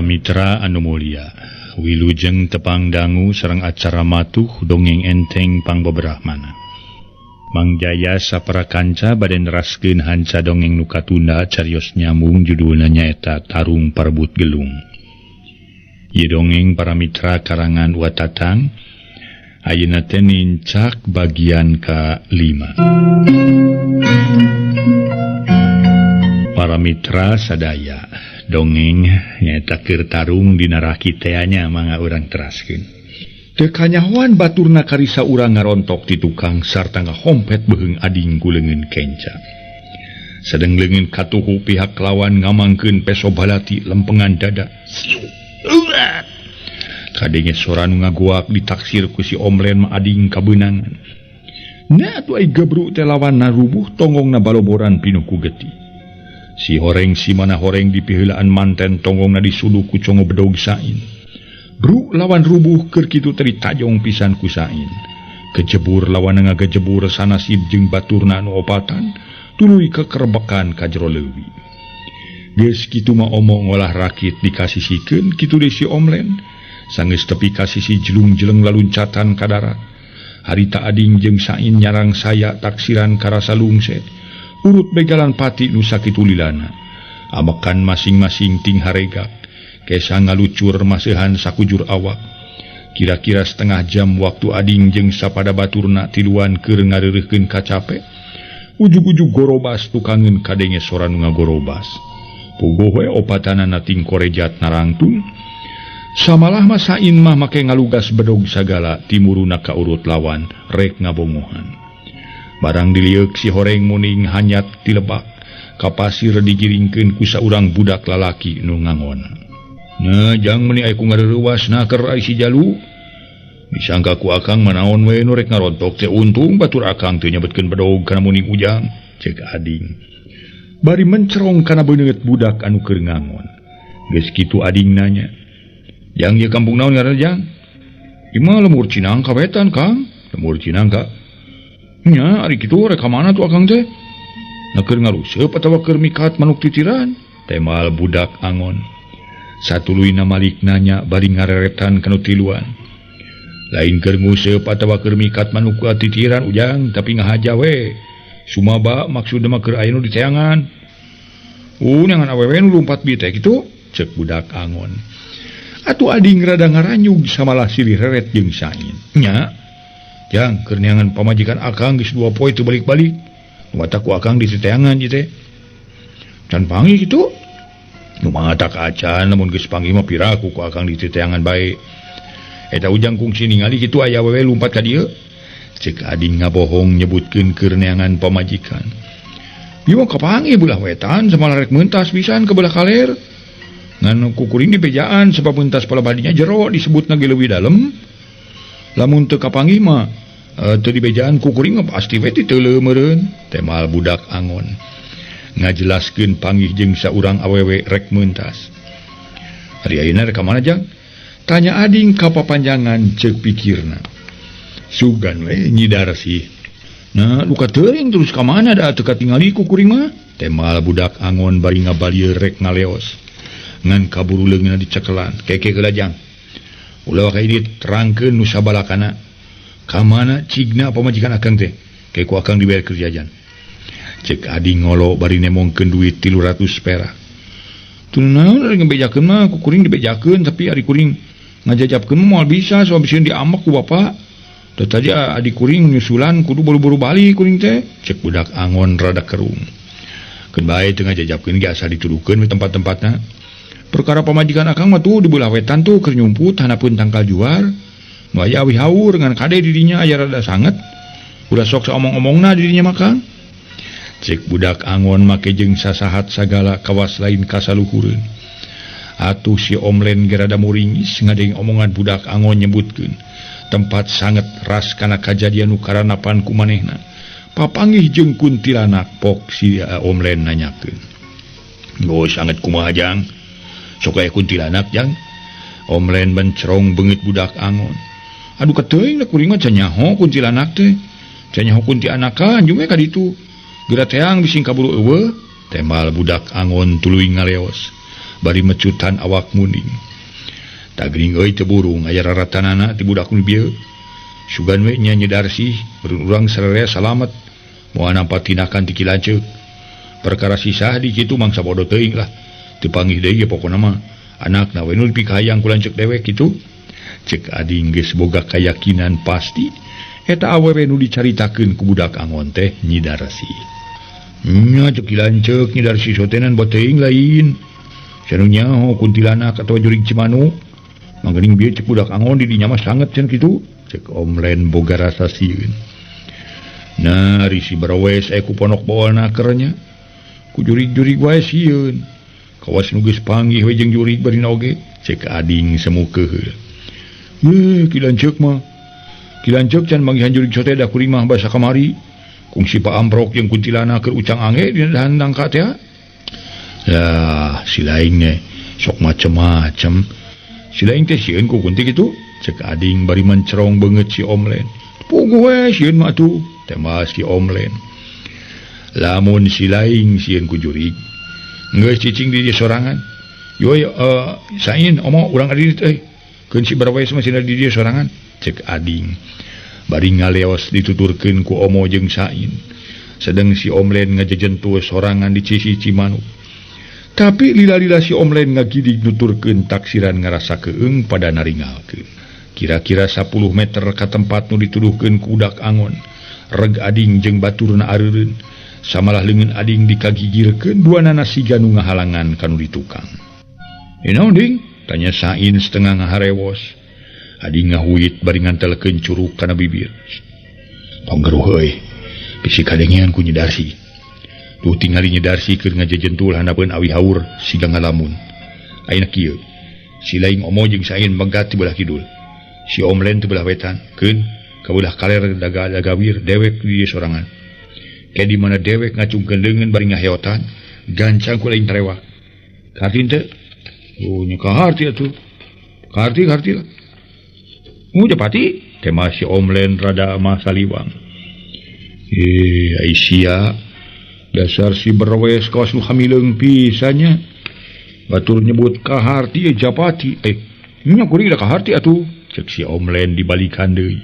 Para mitra anu mulia, wilujeng tepang dangu sareng acara matuh dongeng enteng pangbeberahmana. Mang Jaya sapara kanca bade neraskeun hanca dongeng nu katunda carios nyambung judulna nyaeta Tarung Parebut Gelung. Ieu dongeng para mitra karangan Wa Tatang, ayeuna teh nincak bagian ka-5. Para mitra sadaya, dongeng nyaeta keur tarung dina rakiteanya mangga urang teraskeun. Teu kanyahoan baturna karisa urang ngarontok ti tukang sarta ngahompet beuheung ading ku leungeun kenca. Sadeng leungeun katuhu pihak lawan ngamangkeun peso balati lempengan dada. Siu. Urat. Kadenge sora nu ngagoak ditaksir ku si Omlen mah ading kabeunangan. Nah atuh ai gebru teh lawan narubuh tonggongna baloboran pinuh ku getih. Si horeng si mana horeng dipiheulaan manten tonggongna disuduh ku congo bedog sain. Bru lawan rubuh keur kitu teh ditajong pisan ku sain. Kejebur lawan ngagejebur sanasib jeung baturna anu opatan tuluy kekerbekan ka jero leuwi. Geus kitu mah omong ngolah rakit dikasisikeun kitu deui si Omlen. Sanggeus tepi ka sisi jelung-jeleng laluncatan ka darat. Harita ading jeung sain nyarang saya taksiran karasa lungset. Urut begalan pati nu sakitu lilana. Amekan masing-masing ting haregak. Kesa ngalucur maseuhan sakujur awak. Kira-kira setengah jam waktu ading jeung sapada baturna tiluan keur ngareureuhkeun kacape. Ujug-ujug gorobas tukangeun kadenge sora nu ngagorobas. Puguh we opatanana ting korejat narangtung. Samalah mah sain mah make ngalugas bedog sagala timuruna ka urut lawan rek ngabongohan. Barang dilieuk si horeng muning hanyat tilebak ka pasir digiringkeun ku saurang budak lalaki nu ngangon. Nah, jang meuni aya ku ngareurewas naker ai si jalu. Disangka ku akang manaon we nu rek ngarontok teh untung batur akang teu nyebetkeun bedog kana muning ujang, cek ading. Bari mencerong kana beungeut budak anu keur ngangon. Geus kitu ading nanya, "Jang ieu kampung naon ngaranna jang?" "Ieu mah Lembur Cinangka wetan, Kang." "Lembur Cinangka?" "Nya, ari kitu rek ka mana tuh akang teh?" "Na keur ngaruseup atawa keur mikat manuk titiran?" Temal budak angon. Satuluyna malik nanya bari ngareretan kanu tiluan. "Lain keur nguseup atawa keur mikat manuk titiran ujang, tapi ngahaja we. Sumaba maksudna mah keur aya nu diteangan." Neangan awewe nu lumpat bi teh kitu?" Cek budak angon. Atuh ading rada ngaranyug samalah silih reret jeung sain. "Nya, jang keur neangan pamajikan akang geus 2 poe teu balik-balik. Nu matak ku akang diteangan ieu teh." "Can panggih kitu?" "Nu matak acan lamun geus panggih mah piraku ku akang diteangan bae. Eta ujang kungsi ningali kitu aya awewe lumpat ka dieu." Cek ading ngabohong nyebutkeun keur neangan pamajikan. "Ieu mah kapanggih belah wetan samalah rek meuntas pisan ke belah kaler. Ngan kukuring di bejaan sebab meuntas palebadinya jero disebutna ge leuwih dalem. Lamun teu kapanggih mah teu di bejaan kukuring mah pasti we titeuleuh meureun." Temal budak angon. Ngajelaskeun panggih jeung saurang awewe rek meuntas. "Ari ayeuna rek ka mana jang?" Tanya ading ka papanjangan ceuk pikirna. Sugan we nyidar sih. "Nah, luka teuing terus ka mana da teu katingali kukuring mah?" Temal budak angon bari ngabalieur rek ngaleos. Ngan kaburu leungeunna dicekelan. "Keke heula jang. Ulah ka ini terangkeun nu sabalakana. Ka mana cigna pamajikan akang teh? Ke ku akang dibayar keur jajan." Cek ading ngolo bari nemongkeun duit 300 perak. "Teu naon ari ngebejakeun mah kukuring dibejakeun tapi ari kuring ngajajapkeun mah moal bisa sabab sieun diambek ku bapa. Teu tadi adik kuring nyusulan kudu buru-buru balik kuring teh." Cek budak angon rada kerung. "Keun bae teu ngajajapkeun ge asa dituduhkeun we tempat-tempatna. Perkara pamajikan akang mah tuh di belah wetan tuh keur nyumput hanapeun tangkal juar. Nu aya awi haur ngan kade dirinya aya rada sanget. Ulah sok saomong-omongna dirinya mah Kang." Cek budak angon make jeung sasahat sagala kawas lain kasaluhureun. Atuh si Omlen ge rada muringis ngadeng omongan budak angon nyebutkeun tempat sanget ras kana kajadian nu karanapan ku manehna. Papanggih jeung kuntilanak pok si Omlen nanyakeun. "Geus sanget kumaha jang? Sok aya kuntilanak jang?" Omlen mencerong beungit budak angon. "Aduh kateuing da kuring mah can nyaho kuntilanak teh. Can nyaho kuntianakan jeung we ka ditu. Geura teang bising kaburu eueuh." Temal budak angon tuluy ngaleos. Bari mecutan awak muning. Tagring euy teu burung aya raratanana ti budak nu bieu. Sugan we nya Nyi Darsih urang sararea salamet. Moal nampa tindakan ti Ki Lanceuk. Perkara sisah di kitu mangsa bodoh teuing lah. Teu panggih deui ge pokona mah anakna we nu dipikahayang ku lanceuk dewek kitu. Cek ading geus boga kayakinan pasti eta awewe nu dicaritakeun ku budak angon teh Nyi Darsih. Nya cek Ki Lanceuk Nyi Darsih sotenan boteuing lain. Cenah nyaho kuntilanak atawa jurig Cimanuk. Manggening bieu cek budak angon di dinya mah sanget cenah kitu. Cek Omlen boga rasa sieun. Nah ari si Barowes aya ku ponok bawana kernya. Ku jurig-jurig wae sieun. Kawas nu geus panggih we jeung jurig barina oge. Cek ading semu keheul. Ye, Ki Lanceuk mah. Ki Lanceuk can manggihan jurig sote da kuring mah basa kamari. Kungsi paamprok jeung kuntilanak keur ucang ange dina dahan nangka teh. Lah, si laing teh sok macem-macem. Si laing teh sieun ku kunti kitu. Cek ading bari mencerong beungeut si Omlen. Puguh we sieun mah atuh, tembas si Omlen. Lamun si laing sieun ku jurig, geus cicing di dieu sorangan. Yo sain omo urang adi teh. Keun si Barwes mah cenah di dieu sorangan, cek ading. Bari ngaleos dituturkeun ku omo jeung sain. Sedeng si Omlen ngajejentuh sorangan di sisi Cimanuk. Tapi lila-lila si Omlen ngagidig nuturkeun taksiran ngarasa keung pada naringalkeun. Kira-kira 10 meter ka tempat nu dituduhkeun ku budak angon. Reg ading jeung baturna areureun. Samalah leungeun ading dikagigirkeun duanana siga nu ngahalangan ka nu ditukang. Naon ding? Tanya Sain setengah ngaharewos. Ading ngahuit bari ngantelkeun curug kana bibir. Tong geruh euy. Bisi kadengean ku Nyi Darsih. Tuh tingali Nyi Darsih keur ngajejentul handapeun awi haur siga ngalamun. Ayeuna kieu. Si laing omo jeung Sain megat ti belah kidul. Si Omlen ti belah wetan, keun ka belah kaler dagawir dewek di dieu sorangan. Ke di mana dewek ngacungkeun leungeun bari ngaheotan, gancang ku laing tarewak. Kaharti teu? Oh, nya kaharti atuh. Kaharti, kaharti lah. Japati, tema si Omlen rada mah saliwang. Aisyah, dasar si Berwes kawas nu hamileung pisannya. Batur nyebut kaharti japati. Nya kuring da kaharti atuh. Cek si Omlen dibalikan deui.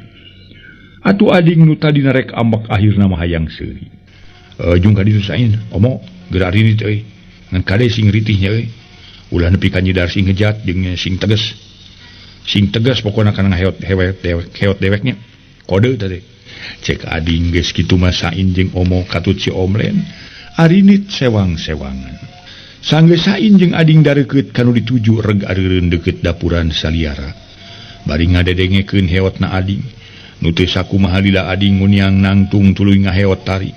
Atuh ading nu tadi narek ambek akhirna mah hayang seuri. Jung ka ditu sain, omo geura rinit euy. Ngan kade sing ritihnya euy. Ulah nepi ka Nyi Darsih ngejat jeung sing tegas. Sing tegas pokona kana ngaheot hewet dewek, heot deweknya. Kode tadi. Cek ading geus kitu mah Sain jeung omo katut si Omlen. Arinit sewang-sewangan. Sanggeus Sain jeung ading dareukeut kanu dituju reg areureun deukeut dapuran saliara. Bari ngadedengekeun heotna ading. Nu teu sakumaha lila ading nguniang nangtung tuluy ngaheot tarik.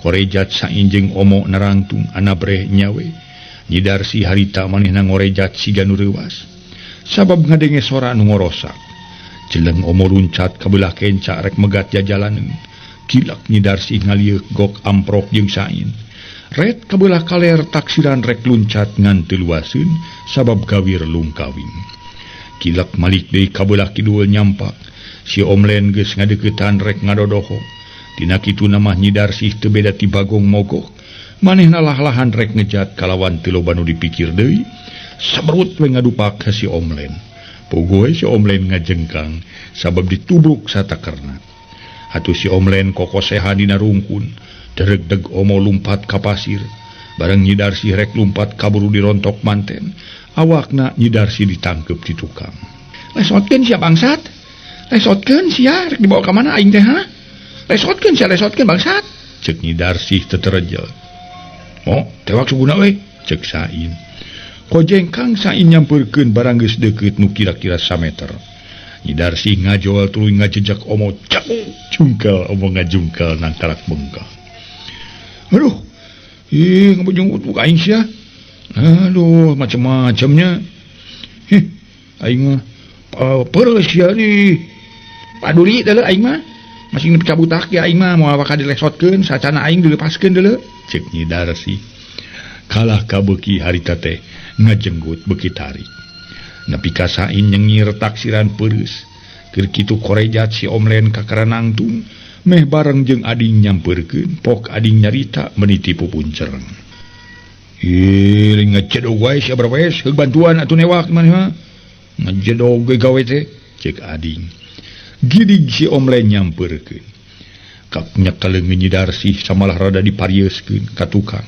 Korejat Sain jeung omo narangtung anabreh nyawe. Nyi Darsih harita manehna ngorejat siga nu reuwas. Sabab ngadenge sora nu ngorosak. Jeleng omo luncat ka belah kenca rek megat jajalaneun. Kilak Nyi Darsih ngalieuk gok amprok jeung Sain. Ret ka belah kaler taksiran rek luncat ngan teu luaseun sabab gawir lungkawing. Kilak malik deui ka belah kidul nyampak. Si Omlen geus ngadeuketan rek ngadodoho. Dina kitu mah Nyi Darsih teu beda ti bagong mogok. Manehna lah-lahan rek ngejat kalawan teu loba nu dipikir deui. Saberut we ngadupak ka si Omlen. Puguh si Omlen ngajengkang sabab ditubruk satakerna. Atuh si Omlen kokosehan dina rungkun. Deregdeg omo lumpat ka pasir. Bareng Nyi Darsih rek lumpat kaburu dirontok manten. Awakna Nyi Darsih ditangkep di tukang. Lesotkeun sia bangsat. Lesotkeun sia rek dibawa ka mana aing teh ha? Lesotkeun sia lesotkeun bangsat. Cek Nyi Darsih teterejel. Oh, tewak suguna we, cek Sain. Kojengkang Sain nyampeurkeun barang geus deukeut nu kira-kira sameter. Nyi Darsih ngajol tuluy ngajejak omo cak jungkal omo ngajungkal nangkarak bengkah. Aduh, ih ngabujung utuk aing sia. Aduh, macam-macamnya. Hih, aing mah peureuh sia nih. Paduli deuleu aing mah. Masih nepi ka butak ya aing mah moal bakal dilesotkeun sacana aing dilepaskeun deuleu. Cek Nyi Darsih. Kalah kabeuki harita teh ngajenggut beuki tarik. Nepi ka Sain nyengir taksiran peureus. Keur kitu korejat si Omlen kakara nangtung meh bareng jeung ading nyampeurkeun pok ading nyarita meniti pupuncereng. Ih, ngejedog wae sia berwes, heug bantuan atuh newak maneh mah. Ngejedog ge gawe teh, cek ading. Gidig si Omle nyampeurkeun. Kap nyekel leungeun Nyi Darsih samalah rada diparieuskeun ka tukang.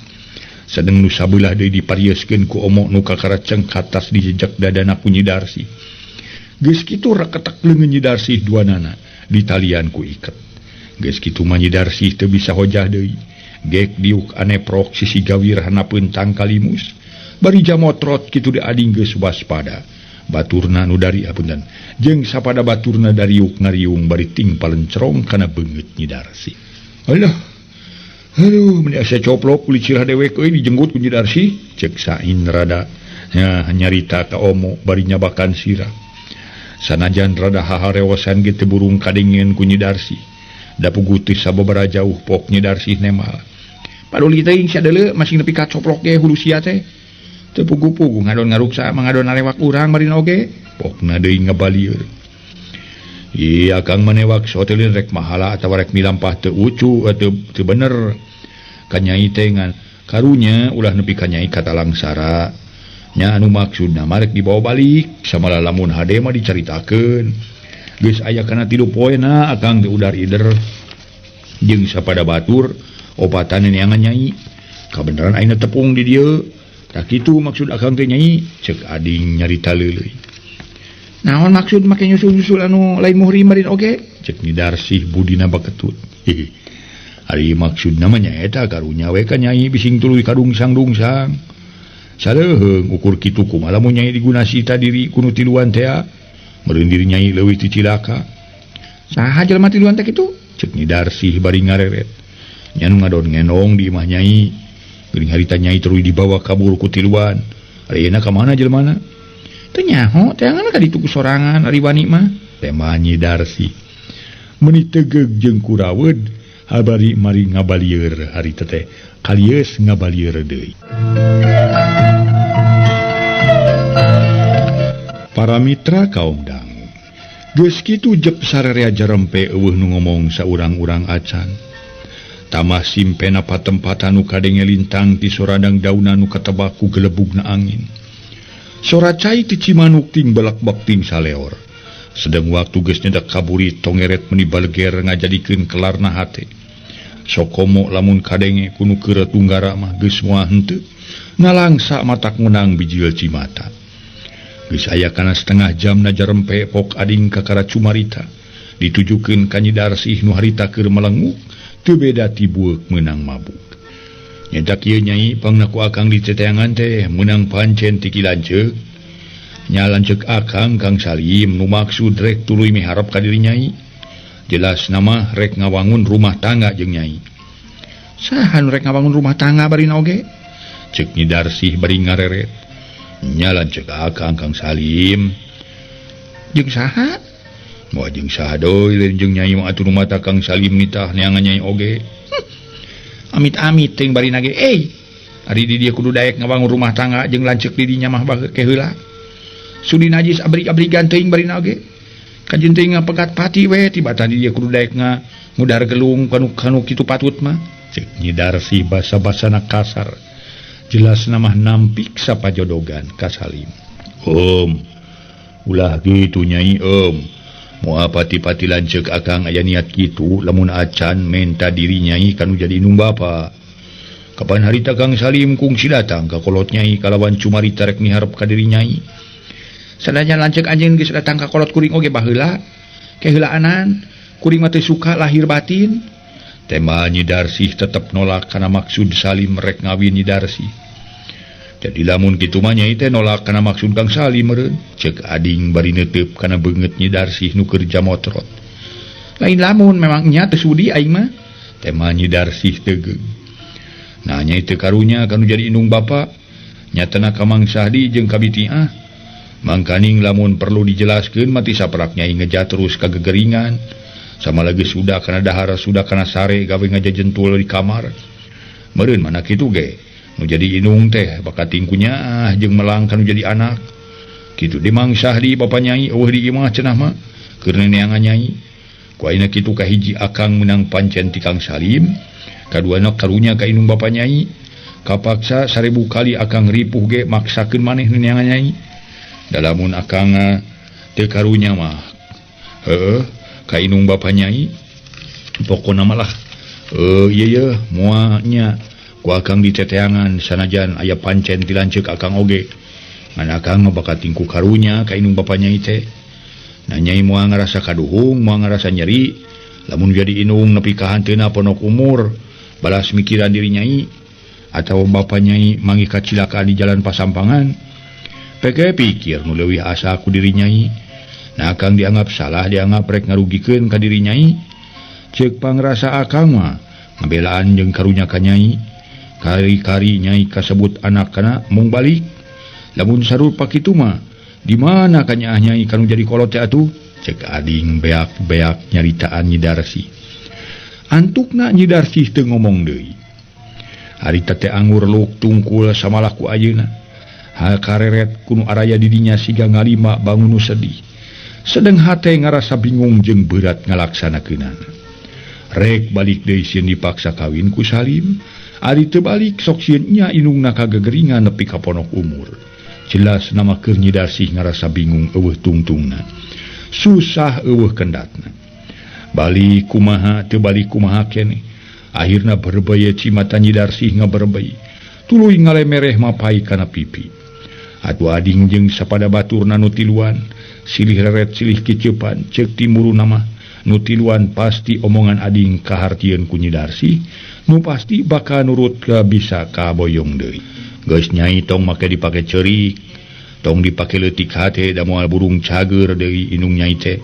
Sedeng nu sabelah deui diparieuskeun ku Omo nu kakara cengkat tas dijejak dadana ku Nyi Darsih. Geus kitu reketek leungeun Nyi Darsih duanana ditalian ku iket. Geus kitu mah Nyi Darsih teu bisa hojah deui. Gek diuk aneprok sisi gawir hanapeun tangkalimus. Bari jamotrot kitu di ading geus waspada. Baturna nu dari apunten. Jeung sapada baturna dariuk ngariung bari ting palencerong kana beungeut Nyi Darsih. Alah. Aduh, meni asa coplok kulit sirah dewek euy dijenggut ku Nyi Darsih. Cek Sain rada nya nyarita ka Omo bari nyabakan sirah. Sanajan rada haharewosan ge teu burung kadengieun ku Nyi Darsih. Da puguh teu sababaraha jauh pok Nyi Darsih nemal. Paduli teuing sia deuleu masing nepi ka coplok ge hulu sia teh. Teu puguh-puguh ngadon ngaruksa mangadon nalewak urang marina oge. Pokna deui ngabalieur. Ieu akang manewak sotelin rek mahala atawa rek milampah teu ucu teu bener. Ka nyai teh ngan karunya ulah nepi ka nyai katalangsara. Nya anu maksudna mah rek dibawa balik samalah lamun hade mah dicaritakeun. Geus aya kana 3 poena akang teh udar ider. Jeung sapada batur obatan neangan nyai. Kabeneran ayeuna tepung di dieu. Tah kitu maksud akang teh nyai, cek ading nyarita leuleuy. Naon maksud make nyusul-nyusul anu lain muhrim marin oge? Cek Nyi Darsih budina baketut. Hihi. Ari maksudna mah nyaeta karunya we ka nyai bising tuluy kadungsang-dungsang. Saleuheung ukur kitu kumaha lamun nyai digunasita diri ku nu tiluan teh? Meureun diri nyai leuwih ti cilaka. Saha jelema tiluan teh kitu? Cek Nyi Darsih bari ngareret. Nya nu ngadon ngendong di imah nyai. Geuning harita nyai terus dibawa kabur ku tiluan. Ari ayeuna ka mana jelemana? Teu nyaho, teangan ka ditu ku sorangan ari wani mah. Tema Nyi Darsih. Meuni tegeug jeung kuraweud habari mari ngabalieur harita teh. Kalieus ngabalieur deui. Para mitra kaum dangu. Geus kitu jep sararea jarempe eueuh nu ngomong saurang-urang acan. Tamah simpena patempatan nu kadenge lintang ti soradang daunan nu katebak ku gelebugna angin. Sora cai ti Cimanuk ting belak-bak ting saleor. Sedeng waktu geus nyedak kaburi tongeret meni baleger ngajadikeun kelarna hate. Sokomo lamun kadenge ku nu keur tunggara mah geus moal henteu. Nalangsa matak meunang bijil cimata. Geus aya kana setengah jam na jarempe pok ading kakara cumarita. Ditujukeun ka Nyi Darsih nu harita keur melenguk. Teu beda ti bueuk meunang mabuk. Nyedak ieu nyai pangna ku akang diteteangan teh meunang pancen ti Ki Lanceuk. Nya lanceuk akang Kang Salim nu maksud rek tuluy miharep ka diri nyai. Jelas nama rek ngawangun rumah tangga jeung nyai. Saha nu rek ngawangun rumah tangga barina oge? Ceuk Nyi Darsih bari ngareret. Nya lanceuk akang Kang Salim. Jeung saha? Moal jeung saha deui lain jeung nyai mah atuh nu mata Kang Salim nitah neangan nyai oge. Amit-amit teuing barina ge. Ari di dieu kudu daek ngabangun rumah tangga jeung lanceuk di dinya mah ke heula. Sudi najis abrik-abrigan teuing barina oge. Kajeun teuing ngapegat pati we tibatan di dieu kudu daek ngudar gelung kanu kitu patut mah. Ceuk Nyi Darsih basa-basana kasar. Jelas namah nampik sapajodogan ka Salim. Om, ulah kitu nyai om. Moal pati-pati lanceuk akang aya niat kitu lamun acan menta diri nyai kanu jadi indung bapa. Kapan harita Kang Salim kungsi datang ka kolot nyai kalawan cumarita rek miharep ka diri nyai. Sanajan lanceuk anjeun geus datang ka kolot kuring oge baheula. Keheulaanan kuring mah teu suka lahir batin. Tema Nyi Darsih tetep nolak kana maksud Salim rek ngawin Nyi Darsih. Jadi lamun kitu mah nyai teh nolak kana maksud Kang Salim meureun. Ceuk ading bari neuteup kana beungeut Nyi Darsih nu keur jamotrot. Lain lamun memang nya teu sudi aing mah. Tema Nyi Darsih tegeung. Nah nyai teu karunya kanu jadi indung bapa. Nyatana ka Mang Sahdi jeung ka Bitiah. Mangkaning lamun perlu dijelaskeun mah ti saprak nyai ngeja terus ka gegeringan. Sama lagi sudah kana dahar sudah kana sare gawe ngajajentul di kamar. Meureun mana kitu ge. Nu jadi indung teh bakat tingkunya jeung melang kanu jadi anak. Kitu di Mang Sahdi bapa nyai eueuh di imah cenah mah keur neneangan nyai. Ku ayeuna kitu kahiji akang meunang pancen ti Kang Salim, kaduana karunya ka indung bapa nyai. Kapaksa 1000 kali akang ripuh ge maksakeun maneh neangan nyai. Da lamun akang teu karunya mah heueuh ka inung bapa nyai. Pokona malah ieu ye moal nya ku akang diteteangan sanajan aya pancen ti lanceuk akang oge. Ngan akang mah bakal tingku karunya ka inung bapa nyai teh. Nah nyai moal ngarasa kaduhung, moal ngarasa nyeri. Lamun jadi inung nepi ka hanteuna ponok umur, balas mikiran diri nyai atau bapa nyai manggih kacilakaan di jalan pasampangan. Peke pikir nu leuwih asa ku diri nyai. Nah akang dianggap salah, dianggap rek ngarugikeun ka diri nyai. Ceuk pangrasa akang mah ngabelaan jeung karunya ka nyai. Kari-kari nyai kasebut anak kana mung balik. Lamun sarupa kitu mah di mana ka nyaah nyai kanu jadi kolot teh atuh? Cek ading beak-beak nyaritaan Nyi Darsih. Antukna Nyi Darsih teu ngomong deui. Harita teh anggur luk tungkul samalah ku ayeuna. Hal kareret kunu araya di dinya siga ngalima bangun nu sedih. Sedeng hate ngarasa bingung jeung berat ngalaksanakeunana. Rek balik deui sieun dipaksa kawin ku Salim. Ari teu balik sok sieun nya inungna kagegeringan nepi ka ponok umur. Jelas nama keur Nyi Darsih ngarasa bingung eueuh tungtungna. Susah eueuh kendatna. Balik kumaha teu balik kumaha keneh. Akhirna berbaya cimata Nyi Darsih ngaberbei. Tuluy ngalemereh mapai kana pipi. Atuh ading jeung sapada baturna nu tiluan, silih reret silih kiceupan, ceuk timuruna mah nu tiluan pasti omongan ading kahartieun ku Nyi Darsih, nu pasti bakal nurut ka bisa kaboyong deui. Geus nyai tong make dipake ceurik, tong dipake leutik hate da moal burung cager deui inung nyai teh.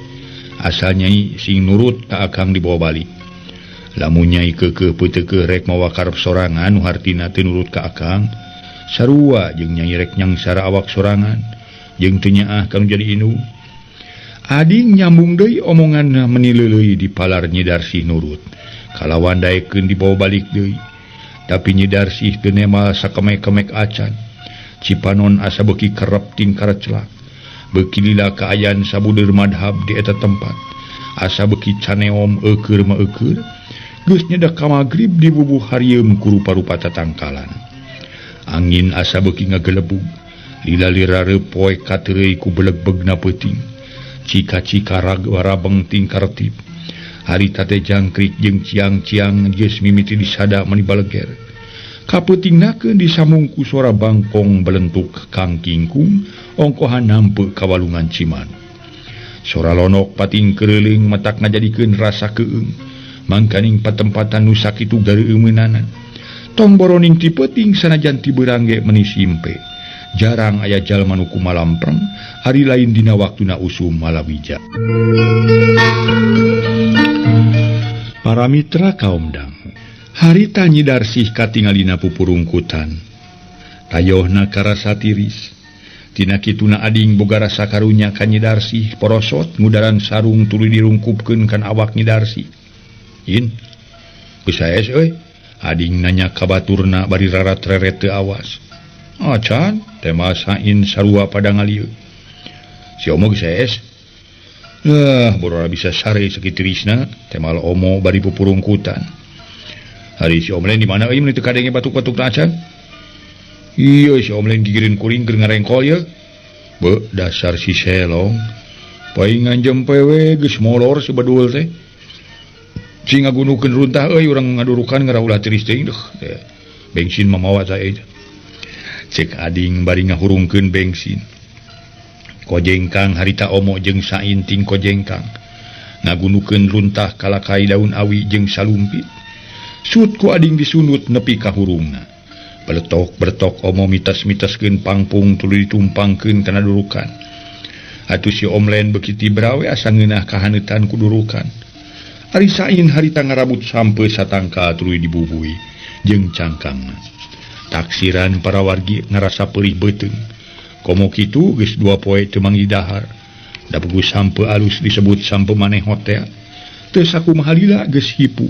Asal nyai sing nurut ka akang dibawa balik. Lamun nyai keukeuh peuteukeuh rek mawa karep sorangan nu hartina teu nurut ka akang, sarua jeung nyai rek nyangsara awak sorangan jeung teu nyaah kanu jadi indung. Ading nyambung deui omonganna meni leuleui di palar Nyi Darsih nurut. Kalawan daekeun dibawa balik deui. Tapi Nyi Darsih teu nemal sakemek-kemek acan. Cipanon asa beuki kerep tingkar celak. Beuki lila kaayaan sabudeur madhab di eta tempat. Asa beuki caneom eukeur mah eukeur. Geus nyedak ka magrib di bubuh harieum ku rupa-rupa tatangkalan. Angin asa beuki ngagelebug. Lila-lira reupoe kateureuy ku belegbegna peuting. Cika-cika rabeng tingkar tip. Harita teh jangkrik jeung ciang-ciang geus mimiti disada mani baleger. Kapeutingnakeun disamung ku sora bangkong belentuk kang kingkung ongkohan nampe ka walungan Ciman. Sora lonok pating keureuleung matak ngajadikeun rasa keung. Mangkaning patempatan nu sakitu gareumeunana. Tong boroning ti peuting sanajan ti beurang ge meni simpe. Jarang aya jalma nu kumalampreng, ari lain dina waktuna usum malawija. Para mitra kaum dangu, harita Nyi Darsih katingalina pupurungkutan. Tayohna karasa tiris. Tina kituna ading boga rasa karunya ka Nyi Darsih, porosot ngudaran sarung tuluy dirungkupkeun kana awak Nyi Darsih. In, geus saes euy, ading nanya ka baturna bari rarat-reret teu awas. Acan, teh masain sarua pada ngalieu. Si omo geus saes. Borora bisa sare sakitu tirisna, teh mal omo bari pupurungkutan. Hari si omlen di mana euy mun teu kadenge batuk-batuk acan? Ieu si omlen gigireun kuring keur ngarengkol ye. Beuh, dasar si selong. Paingan jempe we geus molor si bedul teh. Cing ngagunukeun runtah euy urang ngadurukan ngaraulah tiris teuing deuh. Bensin mamawa sae. Cek ading bari ngahurungkeun bensin. Kojengkang harita omo jeung sain ting kojengkang. Ngagunukeun runtah kalakai daun awi jeung salumpit. Sut ku ading disunut nepi ka hurungna. Beletok-beletok omo mitas-mitaskeun pangpung tuluy ditumpangkeun kana durukan. Atuh si omlen beuki tibrawe asa ngeunah kahaneutan ku durukan. Ari sain harita ngarabut sampe satangka tuluy dibubui jeung cangkangna. Taksiran para wargi ngarasa perih beuteung. Komo kitu geus dua poe teu manggih dahar. Da puguh sampe alus disebut sampe maneh hotel. Teu sakumaha lila geus hipu.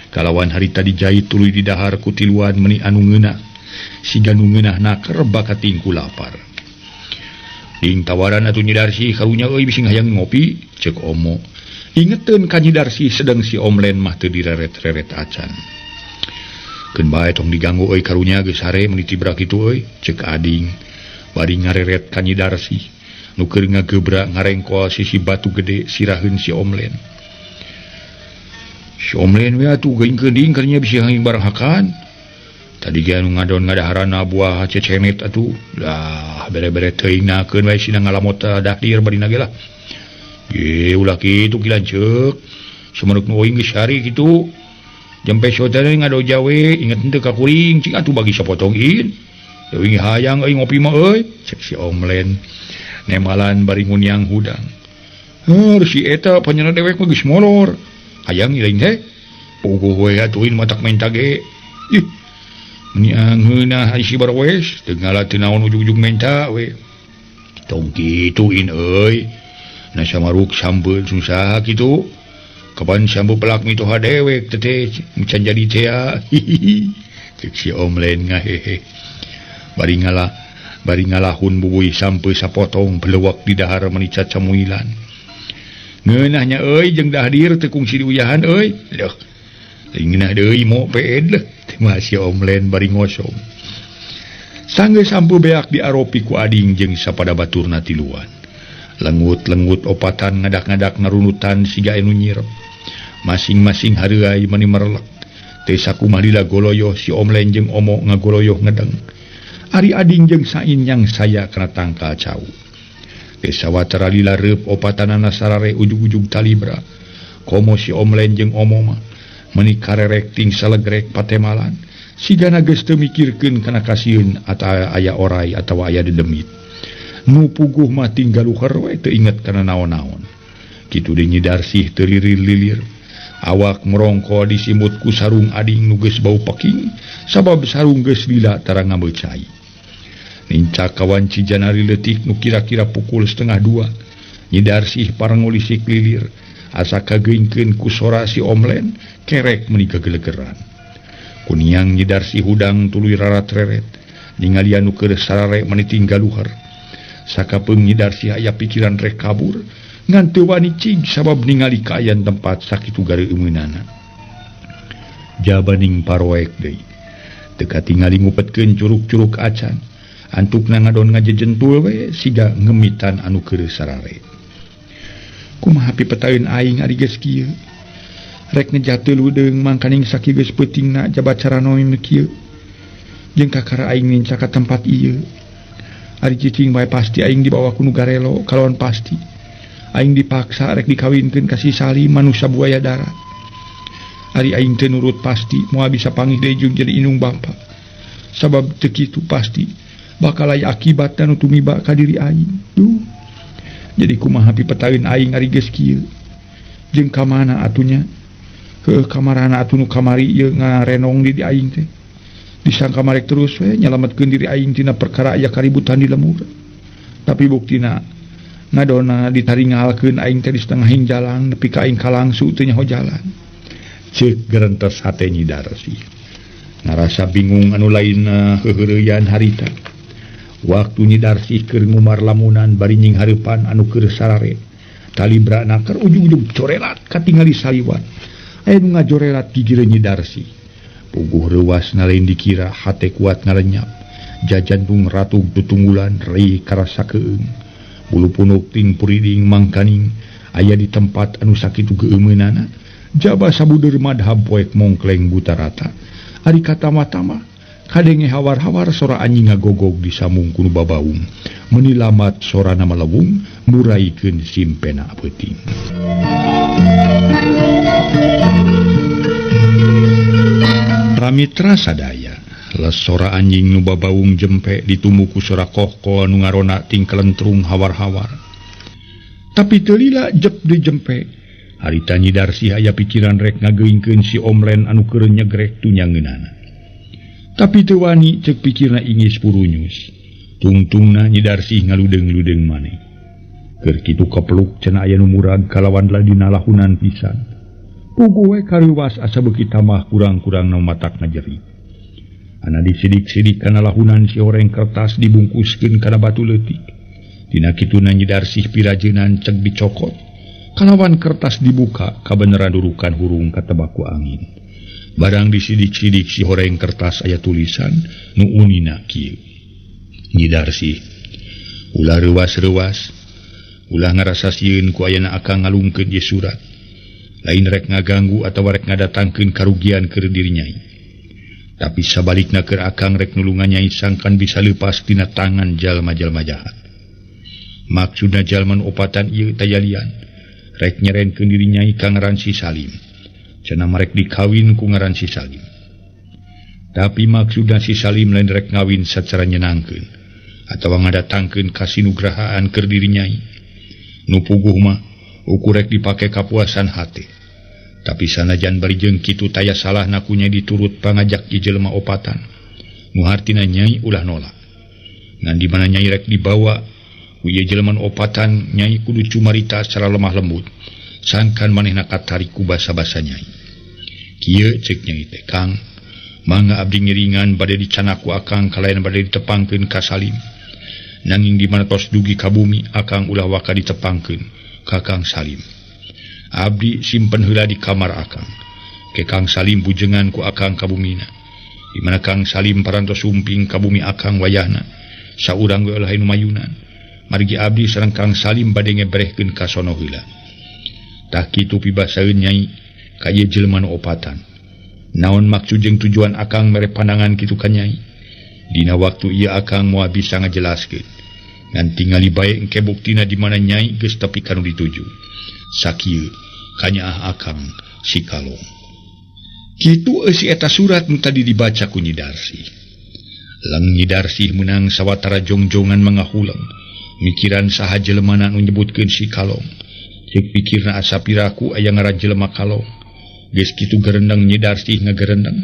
Kalawan harita dijait tuluy didahar ku tiluan meni anu ngeunah. Siga nu ngeunah naker bakating ku lapar. Ding tawaran atuh Nyi Darsih karunya euy bisi hayang ngopi, ceuk omo. Ingeteun ka Nyi Darsih sedeng si omlen mah teu direret-reret acan. Keun bae tong diganggu euy karunya geus sare meuni tibra kitu euy, ceuk ading. Bari ngareret ka Nyi Darsih nu keur ngagebra ngarengkol sisi batu gede siraheun si Omlen. Si Omlen we atuh geuing keunding karunya bisi hanging barang hakan. Tadi ge anu ngadon ngadaharana buah cecemet atuh. Lah bere-bere teuing nakeun wae sina ngalamot dahdir barina ge lah. Ye ulah kitu ki lanceuk. Sumeruk nu euing geus sare kitu. Jampe sotana ngado jawe inget henteu ka kuring cing atuh bagi sapotong in. Euing hayang euy ngopi mah euy, cek si Omlen. Nemalan bari nguniang hudang. Heur si eta panyana dewek mah geus molor. Hayang ilang teh. Puguh we atuh matak menta ge. Ih. Meni angeunah ai si barwes teu ngala teu naon ujug-ujug menta we. Tong kitu in euy. Na samaruk sambeul susah kitu. Kapan sambu pelak mitoha dewek teteh can jadi tea. Hihihi. Cek si Omlen ngahehe. Bari ngalahun bubuy sampai sapotong belewak di dahar meni cacamuilan. Ngeunahnya euy jeung dahdir teu kungsi diuyahan euy. Leuh. Ngeunah deui mo peed leuh. Teh si Omlen bari ngosong. Sanggeus sampu beak diaropi ku ading jeung sapada baturna tiluan. Lengut-lengut opatan ngadak-ngadak narunutan siga anu nyirep. Masing-masing hareuai meni merelek. Teu sakumaha lila goloyoh si Omlen jeung Omo ngagoloyoh ngedeng. Ari ading jeung sain yang saya kana tangkal cau. Desa watara lila reup opatanana sarare ujug-ujug talibra. Komo si Omlen jeung Omo mah meuni karerek ting salegrek patemalan. Sigana geus teu mikirkeun kana kasieun atawa aya orai atawa aya dedemit. Nu puguh mah tinggal luhur we teu inget kana naon-naon. Kitu deui Nyi Darsih teu lilir-lilir. Awak merongko disimut ku sarung ading nu geus bau peking sabab sarung geus lila tara ngameucai. Nincak kawanci janari leutik nu kira-kira pukul 1:30. Nyi Darsih parangulisik lilir asa kageungkeun ku sora si Omlen kerek meuni gagelegeran. Kuniang Nyi Darsih hudang tuluy rarat-reret ningalian nu keur sarare meuni tinggal luhur. Sakapeung Nyi Darsih aya pikiran rek kabur ngan teu wani cing sabab ningali kaayaan tempat sakitu gareumeunana. Jabaning paroek deui. Teu katingali ngupetkeun curug-curug acan. Antukna ngadon ngajejentul we siga ngemitan anu keur sarare. Kumaha pipetaeun aing ari geus kieu? Rek ngejateu ludeung mangkaning sakieu geus peutingna jabat caranoy nu kieu. Jeung kakara aing nincak ka tempat ieu. Ari cicing bae pasti aing dibawa ku nu garelo kalawan pasti. Aing dipaksa rek dikawinkeun ka si Salim manusia buaya darat. Ari aing teu nurut pasti moal bisa pangih deui jeung jadi indung bapa. Sabab teu kitu pasti bakal aya akibatna nu tumiba ka diri aing. Duh. Jadi kumaha pipetaeun aing ari geus kieu? Jeung ka mana atunya? Heuh kamarana atuh nu kamari ieu ngarenong di aing teh. Disangka marek terus we nyalametkeun diri aing tina perkara aya kaributan di lemur. Tapi buktina ngadona ditaringalkeun aing teh di setengahing jalan nepi ka aing kalangsu teu nyaho jalan. Ceuk gerentes hate Nyi Darsih. Ngarasa bingung anu lainna heuheureyan harita. Waktu Nyi Darsih keur ngumar lamunan bari nying hareupan anu keur sarare. Talibra naker ujug-ujug corelat katingali saliwat. Aya nu ngajorelat gigireun Nyi Darsih. Puguh reuwas lain dikira hate kuat ngalenyap. Jajantung ratug tutunggulan rei karasa keung. Bulu punuk ting puriding mangkaning aya di tempat anu sakitu geumeunana. Jaba sabudeur madhab poek mongkleng buta rata. Ari katama-tama kadenge hawar-hawar sora anjing ngagogog di samung ku nu babaung. Meuni lamat sorana malewung muraikeun simpena peuting. Ramitra sadaya les sora anjing nu babaung jempe ditumuku ku sora kohko nu ngarona ting kelentrung hawar-hawar. Tapi teu lila jep di jempe. Harita Nyi Darsih aya pikiran rek ngageungkeun si Omlen anu keur nyegrek tunyangeunana. Tapi teu wani ceuk pikirna ingis purunyus. Tungtungna Nyi Darsih ngaludeung-ludeung maneh. Keur kitu kepeluk cenah aya nu murag kalawan ladina lahunan pisan. Puguh we kareuwas asa beuki tambah kurang-kurang nu matakna jeri. Ana disidik-sidik kana lahunan si horeng kertas dibungkuskeun kana batu leutik. Dina kituna Nyi Darsih pirajeunan ceg dicokot. Kalawan kertas dibuka kabeneran durukan hurung katebak ku angin. Barang disidik-sidik si horeng kertas aya tulisan nu unina kieu. Nyi Darsih, ulah reuwas-reuwas, ulah ngarasa sieun ku ayana akang ngalungkeun ieu surat. Lain rek ngaganggu atawa rek ngadatangkeun karugian keur diri nyai. Tapi sabalikna keur akang rek nulungan nyai sangkan bisa leupas tina tangan jalma-jalma jahat. Maksudna jalma nu opatan ieu tayalian rek nyerenkeun diri nyai ka ngaran si Salim. Cenah marek dikawin ku ngaran si Salim. Tapi maksudna si Salim lain rek ngawin sacara nyenangkeun atawa ngadatangkeun kasinugrahaan keur diri nyai. Nu puguh mah ukur rek dipake kapuasan hate. Tapi sanajan bari jeung kitu taya salahna ku nyai diturut pangajak ieu jelema opatan. Nu hartina nyai ulah nolak. Ngan di mana nyai rek dibawa ku ieu jelema nu opatan, nyai kudu cumarita secara lemah lembut. Sangkan manehna katarik ku basa-basa nyai. Kieu ceuk nyai teh, Kang, mangga abdi ngiringan bade dicanak ku akang kalayan bade ditepangkeun ka Salim. Nanging di mana tos dugi ka bumi akang ulah waka ditepangkeun ka Kang Salim. Abdi simpen heula di kamar akang. Ke Kang Salim bujengan ku akang ka bumina. Di mana Kang Salim parantos sumping ka bumi akang wayahna. Saurang we ulah nu mayunan. Margi abdi sareng Kang Salim bade ngebrehkeun ka sono heula. Tah kitu pibasaeun nyai ka ieu jelema nu opatan. Naon maksud jeung tujuan akang mere pandangan kitu ka nyai? Dina waktu ieu akang moal bisa ngajelaskeun. Ngan tingali bae engke buktina di mana nyai geus tepi ka nu dituju. Sakieu kanyaah akang si Kalong. Kitu eusi eta surat nu tadi dibaca ku Nyi Darsih. Lang Nyi Darsih meunang sawatara jongjongan mangahuleng. Mikiran saha jelemana nu nyebutkeun si Kalong. Ceuk pikirna asa piraku aya ngaran jelema Kalong. Geus kitu gerendeng Nyi Darsih ngagerendeng.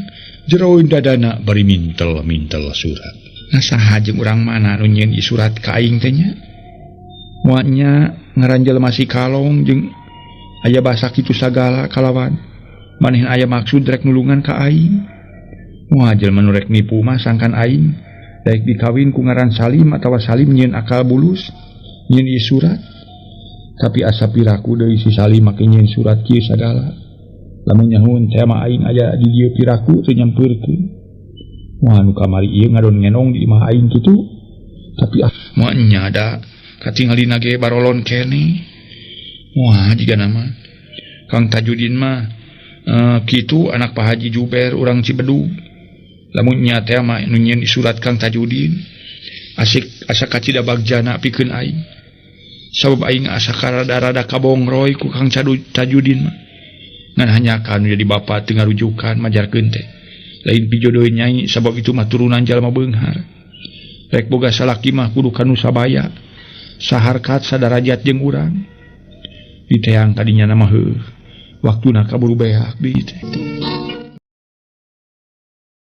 Jeroeun dadana bari mintel-mintel surat. Nah saha jeung urang mana nu nyieun ieu surat ka aing teh nya? Moal nya ngaran jelema si Kalong jeung aya basa kitu sagala kalawan. Manehna aya maksud rek nulungan ka aing. Moal jelema nu rek nipu mah sangkan aing daek dikawin ku ngaran Salim atawa Salim nyieun akal bulus nyieun ieu surat. Tapi asa piraku deui si Salim make nyieun surat kieu sagala. Lamun nyahueun teh mah aing aya di dieu piraku teu nyampeurkeun. Moal nu kamari ieu ngadon ngenong di imah aing kitu. Tapi ah moal nya da katingalina ge barolon keneh. Wah jiga nama Kang Tajudin mah kitu anak Pak Haji Juber urang Cibedug. Lamun nya teh mah nu nyieun surat Kang Tajudin asik asa kacida bagjana pikeun aing. Sabab aing asa karada-rada kabongroy ku Kang Tajudin mah. Ngan hanyakan jadi bapa teu ngarujukan majarkeun teh. Lain pijodoh nyai sabab itu mah turunan jalma beunghar. Rek boga salaki mah kudu kanu sabaya. Saharkat sadarajat jeung urang. Diteang tadinya nama heuh. Waktuna kaburu beak deui teh.